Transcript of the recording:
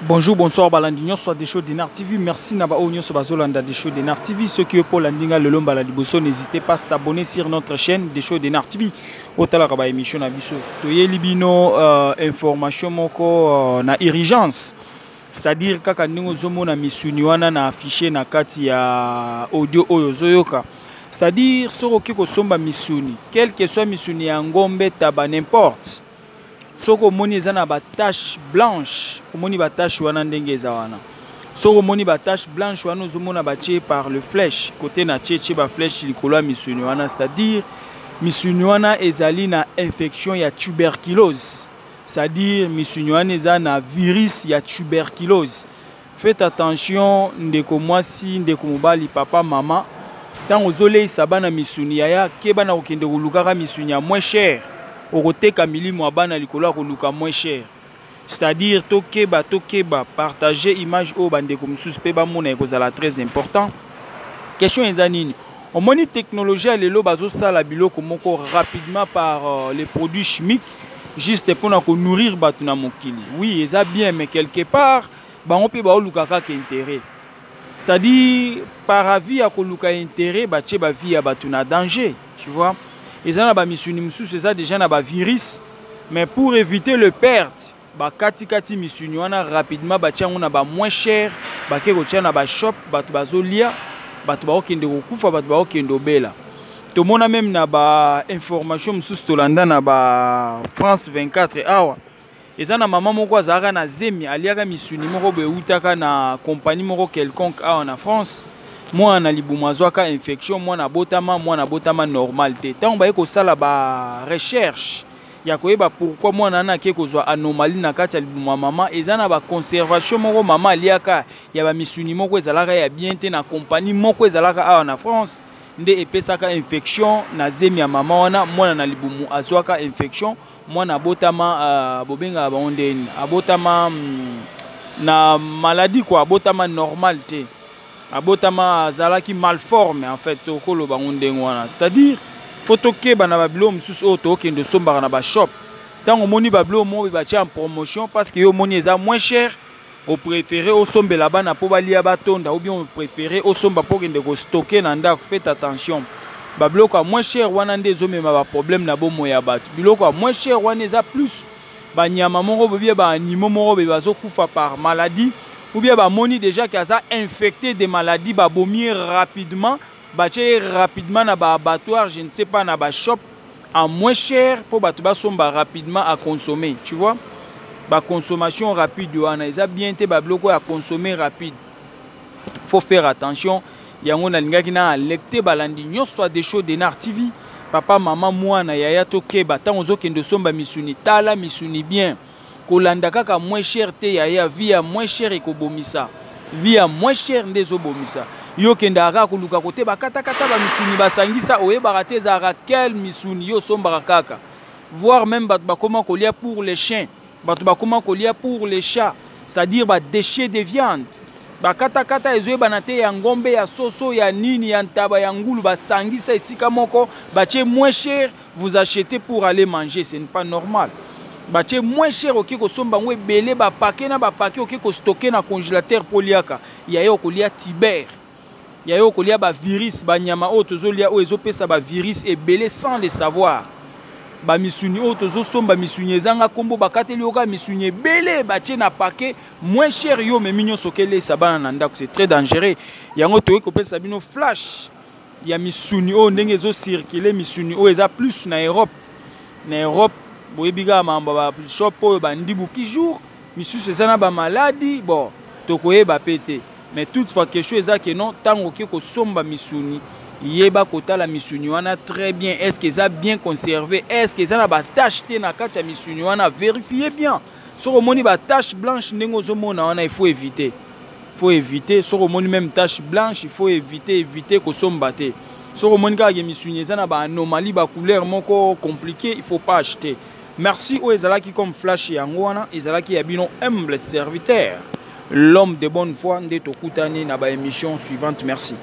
Bonjour, bonsoir, balandi nyonso ya Desho Denar TV. Merci na ba oyo nyonso bazolanda Desho Denar TV. Soki yo mpo olandi nga lelo mbala liboso, n'hésitez pas à s'abonner sur notre chaîne Desho Denar TV. Otalaka ba émission na biso. Toyeli bino information moko na urgence. C'est-à-dire kaka ndenge ozomona misuni wana na affiché na kati ya audio oyo ozoyoka. C'est-à-dire soki okoki kosomba misuni, quel que soit misuni ya ngombe, taba, n'importe. Soki omoni eza na ba tache blanche, omoni ba tache wana ndenge eza wana. Soki omoni ba tache blanche wana ozomona batie par le flèche, côté na tie tie ba flèche likolo ya misuni wana, c'est-à-dire misuni wana ezali na infection ya tuberculose, c'est-à-dire misuni wana eza na virus ya tuberculose. Faites attention ndeko mwasi, ndeko mobali, papa, mama, ntango ozoleisa bana misuni yaya, keba na kokende kolukaka misuni ya moins cher, okoteka milimo ya bana likolo ya koluka moins cher. C'est-à-dire tokeba, tokeba, partager image oyo bandeko mosusu mpe bamona ekozala très important. Question eza nini? Omoni technologie ya lelo bazosala biloko moko rapidement par les produits chimiques juste mpona konourrir bato na mokili. Oui, eza bien, mais quelque part bango mpe baoluka kaka intérêt. C'est-à-dire par avis ya koluka intérêt batie ba vie ya bato na danger, tu vois. Eza na ba misuni mosusu eza déjà na ba virus, mais pour éviter le perte bakatikati misuni wana rapidement batie yango na ba moins cher, bake kotia na ba shop, bato bazolia, bato bakokende kokufa, bato bakokende obela. Tomona même na ba information mosusu tolanda na ba France 24 awa, eza na mama moko azalaka na zemi, aliaka misuni moko boye eutaka na compagnie moko quelconque awa na France. Mwana na libumu azwaka infection, mwana abotama, mwana abotama normal te. Ntango baye kosala ba recherche ya koyeba pourquoi mwana wana ake kozwa anomalie na kati ya libumu ya mama, eza na ba conservation moko mama aliaka ya ba misuni moko ezalaka ya bien te na compagnie moko ezalaka awa na France, nde epesaka infection na zemi ya mama wana. Mwana na libumu azwaka infection, mwana abotama, bobengaka bango ndeni, abotama na maladie quoi, abotama normal te, abotama azalaki malforme en fait, tokoloba ngo ndenge wana. C'est-à-dire faut tokeba na babiloko mosusu oyo tokende osombaka na ba shop. Ntango omoni babiloko moko batie en promotion parce que yo omoni eza moins cher, opréféré osombela bana mpo balia batonda, ou bien opréféré osomba mpo okende kostocker na ndako. Faites attention, babiloko ya moins cher wana nde ezomema baproblème na bomoi ya bato. Biloko ya moins cher wana eza plus banyama moko boye, ba animaux moko boye bazokufa par maladie, ou bien bamoni déjà ke aza infecté de maladie, babomi rapidement, batie ye rapidement na ba abattoir, je ne sais pas, na ba shop en moins cher mpo bato basomba rapidement à consommer, tu vois. Ba consommation rapide wana eza bien te, babiloko ya consommer rapide, faut faire attention. Yango nalingaki na alerter balandi nyonso ya Desho Denar TV, papa, mama, mwana, yaya, tokeba ntango ozokende osomba misuni, tala misuni bien, kolanda kaka moins cher te yaya. Vie ya moins cher ekobomisa, vie ya moins cher nde ezobomisa yo. Okendaka kaka koluka kote bakatakata bamisuni basangisa, oyebaka te ezalaka quel misuni yo osombaka kaka, voire même bato bakoma kolia pour les chiens, bato bakoma kolia pour les chats, c'est-à-dire badéchets de viande bakatakata ezoyebana te ya ngombe, ya soso, ya nini, ya ntaba, ya ngulu, basangisa esika moko, batie moins cher, vous achetez pour aller manger. Ce n'est pas normal. Batie moins cher, okoki kosomba yango ebele, bapaquet na bapaquet, okoki kostocker na congélateur mpo oliaka. Ya ye okolia tuber, ya ye okolia bavirus, banyama oyo tozolia oyo ezopesa bavirus ebele sans le savoir. Bamisuni oyo tozosomba, misuni ezanga nkombo, bakateli yoka misuni ebele, batie na paquet moins cher, yo omemi nyonso okelesa bana na ndako, c'est très dangereux. Yango toyei kopesa bino flash ya misuni oyo ndenge ezocirculer. Misuni oyo eza plus na Europe. Na Europe boyebi kaka makambo ya bashop oyo bandibuki jour misusu eza na bamaladi, bon, tokoyeba mpe te. Mais toutefois question eza ke non, ntango oke kosomba misuni, yeba kotala misuni wana très bien, est ce que eza bien conservé, est ce que eza na batache te na kati ya misuni wana. Vérifie bien. Soki omoni batache blanche ndenge ozomona wana, il faut éviter, faut éviter. Soki omoni même tache blanche, il faut éviter, éviter kosomba te. Soki omoni kaka ke misuni eza na baanomalie, bacouleur moko compliqué, il faut pas acheter. Merci. Oyo ezalaki comme flash, yango wana ezalaki ya bino humble serviteur, l'homme de bonne foi. Nde tokutani na baémission suivante. Merci.